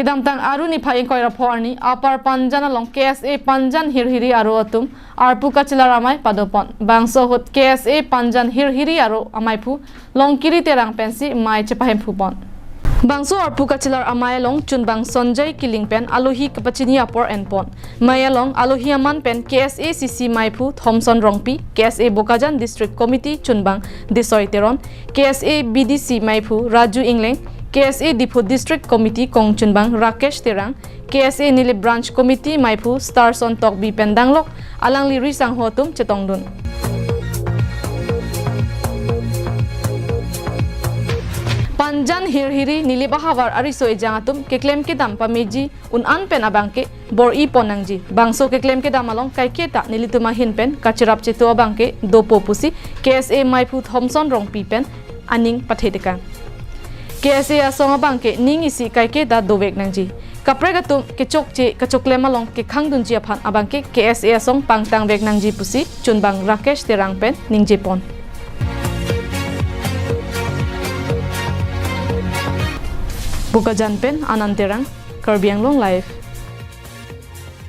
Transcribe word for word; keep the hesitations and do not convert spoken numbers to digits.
Kedamtang Aru niphai ingkoi ra pho arni Upper Panjan along K S A Panjan Hirhiri Aro atum arpu kachelar amei padopon. Bangso ahut K S A Panjan Hirhiri Aro ameiphu Longkiri Terang pensi mei chepahemphu pon. Bangso arpu kachelar amei along chunbang Sonjay Kiling pen alohi kapachini apor enpon. Mei along alohi aman pen K S A C C meiphu Thomson Rongpi, K S A Bokajan District Committee chunbang Desoi Teron, K S A B D C meiphu Raju Ingleng, K S A Diphu District Committee kongchunbang Rakesh Terang, K S A Nilip Branch Committee meiphu Starson Tokbi pen danglok alangli ri sangho atum chetongdun. Panjan Hirhiri Nilip ahavar ariso ejang atum keklem kedam pameji un-an pen abangke bor-i pon nangji. Bangso keklem kedam along kaiketa nelitum ahin pen kacherap chetu abangke dopo pusi K S A meiphu Thomson Rongpi pen aning pathe tekang. K S A asong abangke ning isi kaiketa dovek nangji. Kaprek atum kechokche kachoklem along kekhangdunji aphan abangke K S A asong pangtangvek nangji pusi chunbang Rakesh Terang pen ningjepon. Bokajan pen Anand Terang, Karbi Anglong Live.